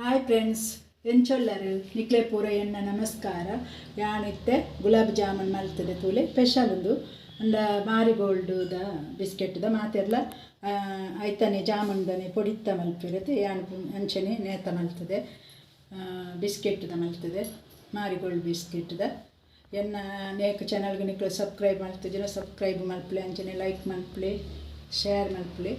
Hi friends, ಎಂಚೊಲ್ಲರು ನಿಕ್ಲೆ ಪೂರ ಎನ್ನ ನಮಸ್ಕಾರ. ಯಾನಿತ್ತೆ ಗುಲಾಬ್ ಜಾಮೂನ್ ಮಲ್ತದೆ ತೂಲೆ. ಸ್ಪೆಷಲ್ ಉಂದು ಅಂಡ ಮಾರಿಗೋಲ್ಡ್ದ ಬಿಸ್ಕೆಟ್ದ ಮಾತೆರ್ಲ ಐತನೆ ಜಾಮೂನ್ದನೆ ಪೊಡಿತ್ತ ಮಲ್ಪಿರತ್ತೆ. ಯಾನ್ ಅಂಚನೆ ನೇತ ಮಲ್ತದೆ, ಬಿಸ್ಕೆಟ್ದ ಮಲ್ತದೆ, ಮಾರಿಗೋಲ್ಡ್ ಬಿಸ್ಕೆಟ್ದ. ಎನ್ನ ನೇಕ್ ಚಾನಲ್ಗೆ ನಿಕ್ಲೆ ಸಬ್ಸ್ಕ್ರೈಬ್ ಮಲ್ತುಜಿನ ಸಬ್ಸ್ಕ್ರೈಬ್ ಮಲ್ಪಲೆ, ಅಂಚನೆ ಲೈಕ್ ಮಲ್ಪಲೆ, ಶೇರ್ ಮಲ್ಪಲೆ.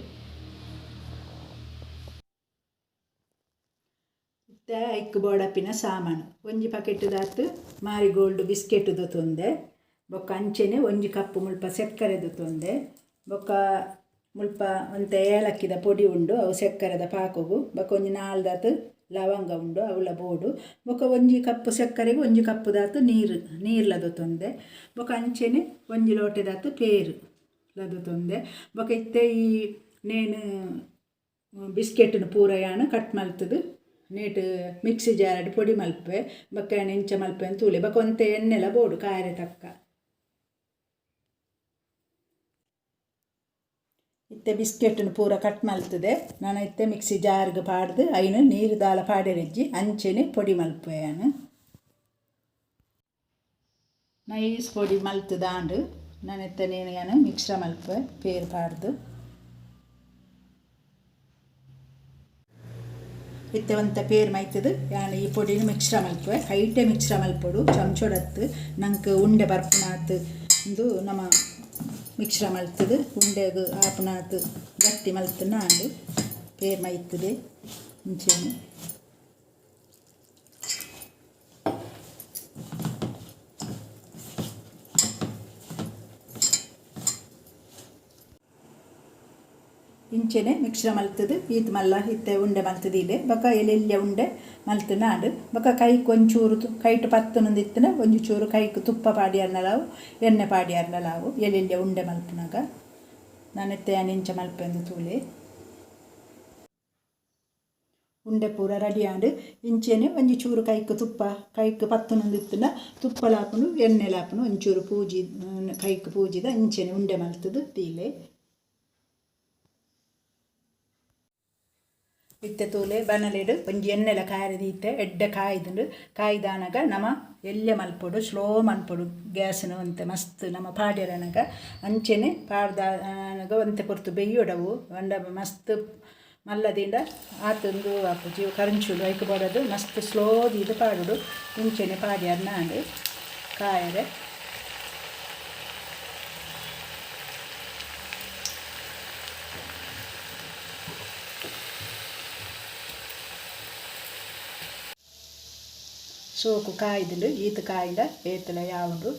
ಇತ್ತೆ ಐಕ್ ಬೋಡಪಿನ ಸಾಮಾನು: ಒಂಜಿ ಪ್ಯಾಕೆಟ್ ದಾತ್ ಮಾರಿಗೋಲ್ಡ್ ಬಿಸ್ಕೆಟ್ ದೊತೊಂದೆ. ಬೊಕ್ಕ ಅಂಚೆನೆ ಒಂಜಿ ಕಪ್ ಮುಲ್ಪ ಸಕ್ಕರೆ ದೊತೊಂದೆ. ಬೊಕ್ಕ ಮುಲ್ಪ ಒಂತೆ ಏಲಕ್ಕಿದ ಪೊಡಿ ಉಂಡು, ಅವು ಸಕ್ಕರೆದ ಪಾಕೊಗು. ಬೊಕ್ಕ ಒಂಜಿ ನಾಲ್ದಾತ್ ಲವಂಗ ಉಂಡು, ಅವುಲ ಬೋಡು. ಬೊಕ್ಕ ಒಂಜಿ ಕಪ್ ಸಕ್ಕರೆಗೆ ಒಂಜಿ ಕಪ್ ದಾತ್ ನೀರು, ನೀರ್ಲ ದೊತೊಂದೆ. ಬೊಕ್ಕ ಅಂಚೆನೆ ಒಂಜಿ ಲೋಟೆದಾತ್ ಪೇರು ಲ ದೊತೊಂದೆ. ಬೊಕ್ಕ ಇತ್ತೆ ಈ ನೇನು ಬಿಸ್ಕೆಟ್ನ ಪೂರ ಯಾನ್ ಕಟ್ ಮಲ್ತುದು ನೇಟ್ ಮಿಕ್ಸಿ ಜಾರ್ಡ್ ಪೊಡಿ ಮಲ್ಪೆ. ಬೊಕ್ಕ ಯಾನ್ ಎಂಚ ಮಲ್ಪೆ ಅಂತ ತೂಲೆ. ಬೊಕ್ಕ ಒಂತೆ ಎಣ್ಣೆಲ ಬೋಡು ಕಾಯರೆ ತಕ್ಕ. ಇತ್ತೆ ಬಿಸ್ಕೆಟ್ನ ಪೂರ ಕಟ್ ಮಲ್ತದೆ. ನಾನು ಇತ್ತೆ ಮಿಕ್ಸಿ ಜಾರ್ಗ್ ಪಾಡ್ದು ಐನು ನೀರು ದಾಲ ಪಾಡೆರಿಜ್ಜಿ, ಅಂಚೆನೆ ಪೊಡಿ ಮಲ್ಪೆ. ಯಾನ್ ನೈಸ್ ಪೊಡಿ ಮಲ್ತುದಾಂಡು. ನಾನು ಇತ್ತೆ ನೀನು ಯಾನ್ ಮಿಕ್ಸ್ರ ಮಲ್ಪೆ ಪೇರು ಪಾಡ್ದು. ಇತ್ತೆ ಒಂತೆ ಪೇರು ಮೈತದು ಯಾನ್ ಈ ಪೊಡಿನ ಮಿಕ್ಸ್ರ ಮಲ್ಪುವೆ. ಕೈಟೆ ಮಿಕ್ಸ್ರ ಮಲ್ಪೊಡು, ಚಮಚೊಡತ್ತು. ನಂಕ್ ಉಂಡೆ ಬರ್ಪುನಾತ್ ಉಂದು ನಮ ಮಿಕ್ಸ್ರ ಮಲ್ತದು ಉಂಡೆಗ್ ಆಪುನಾತ್ ಗಟ್ಟಿ ಮಲ್ತುನ ಆಂಡ್. ಪೇರು ಮೈತದೆ ಇಂಚೆನೆ. ಇಂಚೆನೆ ಮಿಕ್ಸ್ರ ಮಲ್ತುದು ಈತ್ ಮಲ್ಲ ಇತ್ತೆ ಉಂಡೆ ಮಲ್ತುದು ಇಲೆ. ಬೊಕ ಎಲ್ಯ ಉಂಡೆ ಮಲ್ತುಂಡ ಆಂಡ್. ಬೊಕ ಕೈಕ್ ಒಂಚೂರು ಕೈಟ್ ಪತ್ತೊನೊಂದು ಇತ್ತ್ಂಡ ಒಂಜಿ ಚೂರು ಕೈಕ್ ತುಪ್ಪ ಪಾಡಿಯರ್ಂಡಲ ಆವು, ಎಣ್ಣೆ ಪಾಡಿಯರ್ಂಡಲ ಆವು ಎಲ್ಯ ಉಂಡೆ ಮಲ್ಪುನಗ. ನನ ಇತ್ತೆ ಯಾನ್ ಎಂಚ ಮಲ್ಪೆಂದ್ ತೂಲೆ. ಉಂಡೆ ಪೂರ ರೆಡಿ ಆಂಡ್. ಇಂಚೆನೆ ಒಂಜಿ ಚೂರು ಕೈಕ್ ತುಪ್ಪ, ಕೈಕ್ ಪತ್ತೊನೊಂದು ಇತ್ತ್ಂಡ ತುಪ್ಪಲ ಆಪುಂಡು, ಎಣ್ಣೆಲ ಆಪುಂಡು. ಒಂಚೂರು ಪೂಜಿ ಕೈಕ್ ಪೂಜಿದ ಇಂಚೆನೆ ಉಂಡೆ ಮಲ್ತುದು ದೀಲೆ. ಇತ್ತೆ ತೂಲೆ, ಬನಲೆಡ್ ಒಂಜಿ ಎಣ್ಣೆಲ ಕಾಯರೆ ದೀತೆ. ಎಡ್ಡೆ ಕಾಯ್ದುಂಡು. ಕಾಯ್ದಾನಗ ನಮ ಎಲ್ಯ ಮಲ್ಪೊಡು, ಸ್ಲೋ ಮನ್ಪೊಡು ಗ್ಯಾಸ್ನ್. ಒಂತೆ ಮಸ್ತ್ ನಮ ಪಾಡ್ಯರನಗ ಅಂಚೆನೆ ಪಾಡ್ದಾನಗ ಒಂತೆ ಪೊರ್ತು ಬೆಯ್ಯೊಡವು. ಪಂಡ ಮಸ್ತ್ ಮಲ್ಲ ದೀಂಡ ಆತ್ ಉಂದು ಆಪುಜಿ, ಕರಂಚುಡು. ಐಕ್ ಬೋಡಾದ್ ಮಸ್ತ್ ಸ್ಲೋ ದೀದ್ ಪಾಡೊಡು. ಇಂಚೆನೆ ಪಾಡ್ಯರ್ನ ಆಂಡ್ ಕಾಯರೆ. ಸೋಕು ಕಾಯ್ದುಂಡು. ಈತ್ ಕಾಯಿಂಡ ಏತಲ ಯಾವುಂಡು.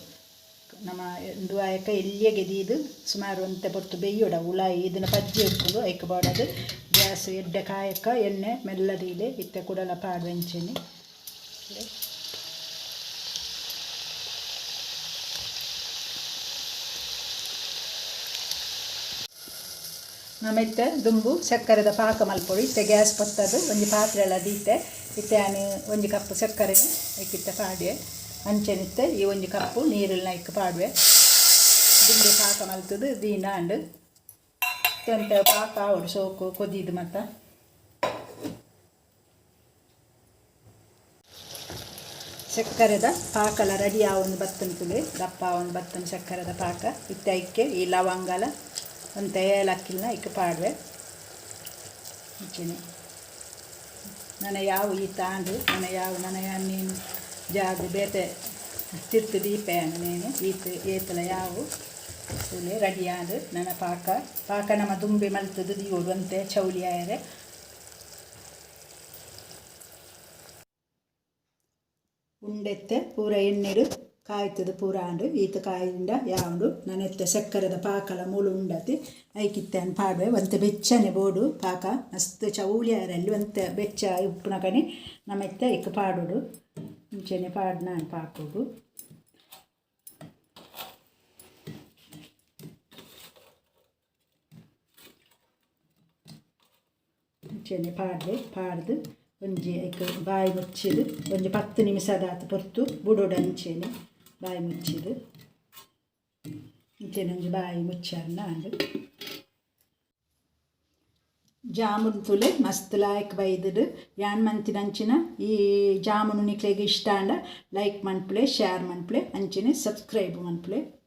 ನಮ ಉಂದು ಆಯಕ ಎಲ್ಯಗೆ ದೀದ್ ಸುಮಾರು ಒಂತೆ ಪೊರ್ತು ಬೆಯ್ಯೊಡ. ಉಲಾಯಿ ಇದನ್ನ ಪಜ್ಜಿ ಉಪ್ಪುಂಡು. ಐಕ್ ಬೋಡಾದ್ ಗ್ಯಾಸ್ ಎಡ್ಡೆ ಕಾಯಕ ಎಣ್ಣೆ ಮೆಲ್ಲ ದೀಲೆ. ಇತ್ತೆ ಕುಡಲ ಪಾಡುವ ಇಂಚೆನೆ. ನಮ ಇತ್ತೆ ದುಂಬು ಸಕ್ಕರೆದ ಪಾಕ ಮಲ್ಪೊಡು. ಇತ್ತೆ ಗ್ಯಾಸ್ ಪೊತ್ತದು ಒಂಜಿ ಪಾತ್ರೆಲ ದೀತೆ. ಇತ್ತೆ ಯಾನ್ ಒಂಜಿ ಕಪ್ ಸಕ್ಕರೆನ್ ಐಕಿತ್ತೆ ಪಾಡ್ಯೆ. ಅಂಚನೆ ಇತ್ತೆ ಈ ಒಂಜಿ ಕಪ್ಪು ನೀರುಲ್ನ ಐಕ್ ಪಾಡುವೆ. ದುಂಬೆ ಪಾಕ ಮಲ್ತುದು ದೀಂಡ ಆಂಡ್. ಇತ್ತೆ ಒಂತೆ ಪಾಕ ಆವೊಡು, ಸೋಕು ಕೊದಿದು ಮಾತ. ಸಕ್ಕರೆದ ಪಾಕಲ ರೆಡಿ ಆವೊಂದು ಬತ್ತುಂಡು ತೂಲೆ. ದಪ್ಪ ಆವೊಂದು ಬತ್ತುಂಡು ಸಕ್ಕರೆದ ಪಾಕ. ಇತ್ತೆ ಐಕೆ ಈ ಲವಂಗಲ ಒಂತೆ ಏಲಕ್ಕಿಲ್ನ ಐಕ್ ಪಾಡುವೆ ಇಂಚೆನೆ. ನನ ಯಾವು ಈತ ಆಂಡ್. ನನ ಯಾವು, ನನ ಯಾನ್ ನೀನು ಜಾಗ್ ಬೇತೆ ತಿರ್ತ್ ದೀಪೆ ಯಾನ್. ನೇನು ಈತ್ ಏತಲ ಯಾವು ತೂಲೆ, ರೆಡಿ ಆಂಡ್ ನನ ಪಾಕ. ಪಾಕ ನಮ ದುಂಬೆ ಮಲ್ತುದು ದೀವೊಡು ಒಂತೆ ಚೌಲಿ ಆಯೆರೆ. ಉಂಡೆತ್ತೆ ಪೂರ ಎಣ್ಣೆಡ್ ಕಾಯ್ತುದು ಪೂರ ಆಂಡ್. ಈತ್ ಕಾಯಿಂಡ ಯಾವುಂಡು. ನನ ಇತ್ತೆ ಸಕ್ಕರೆದ ಪಾಕಲ ಮೂಲು ಉಂಡತೆ, ಐಕ್ ಇತ್ತೆ ಯಾನ್ ಪಾಡುವೆ. ಒಂತೆ ಬೆಚ್ಚನೆ ಬೋಡು ಪಾಕ, ಮಸ್ತ್ ಚೌಲಿ ಆಯೆರೆ. ಒಂತೆ ಬೆಚ್ಚ ಉಪ್ಪುನಗನೆ ನಮ ಇತ್ತೆ ಐಕ್ ಪಾಡೊಡು. ಇಂಚೆನೆ ಪಾಡ್ನ ಪಾಕೊಗು. ಅಂಚೆನೆ ಪಾಡ್ಲೆ. ಪಾಡ್ದ್ ಒಂಜಿ ಐಕ್ ಬಾಯಿ ಮುಚ್ಚಿದ್ ಒಂಜಿ 10 ನಿಮಿಷದಾತ್ ಪೊರ್ತು ಬುಡೊಡು. ಅಂಚೆನೆ ಬಾಯಿ ಮುಚ್ಚಿದ್ ಇಂಚೆನೆ ಒಂಜಿ ಬಾಯಿ ಮುಚ್ಚರ್ನ ಆಂಡ್. ಜಾಮೂನ್ ತುಲೆ ಮಸ್ತ್ ಲಾಯ್ಕ್ ಬೈದುಡು. ಯಾನ್ ಮಂತಿನಂಚಿನ ಈ ಜಾಮೂನು ನಿಕ್ಲೆಗ್ ಇಷ್ಟ ಆಂಡ ಲೈಕ್ ಮನ್ಪುಲೆ, ಶೇರ್ ಮನ್ಪುಲೆ, ಅಂಚನೆ ಸಬ್ಸ್ಕ್ರೈಬ್ ಮನ್ಪುಲೆ.